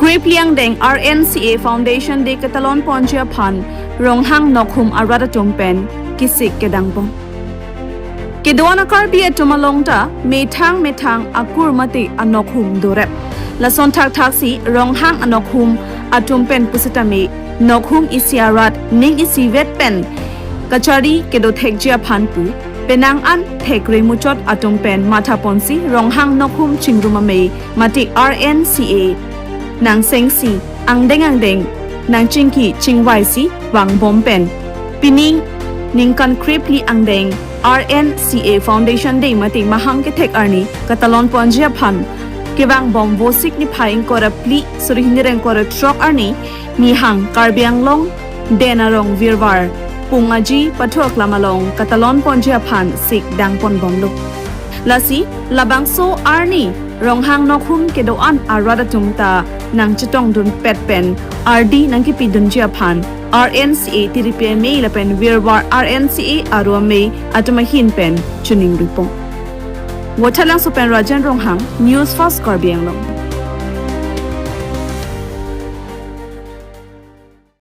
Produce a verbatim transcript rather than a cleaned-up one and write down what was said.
Krepli angdeng R N C A Foundation Day ketalon ponji aphan Ronghang Nokhum arat atum pen kesik kedang pon. Kedo-an a-Karbi atum along ta methang methang akur mate anokhum dorep. Lason thakthak si Ronghang anokhum atum pen pusitame nokhum isi arat ning isivet pen kachari kedo thekji aphan pu penang an thekre muchot atum pen matha ponsi Ronghang Nokhum Chingrum Amei mate R N C A nang sengsi angdeng angdeng nang chingki chingvai si vangbom pen pining ningkan krepli angdeng R N C A Foundation Day mate mahang kethek arni ketalon ponji aphan kevangbom Vosik niphai ingkoi ra phli suri hini ra ingkoi ra throk arni Nihang Karbi Anglong Den Arong Virvar Pung Aji Pathu Aklam along ketalon ponji aphan sik dang ponbomlo. Lasi labangso arni Ronghang Nokhum kedo-an arat atum ta nang chetongdun pet pen ardi nang kipidunji aphan R N C A Tiripi Amei lapen Virvar R N C A aru amei atum ahin pen chuning ripong. Vothatlangso pen Rajan Ronghang, News First Karbi Anglong.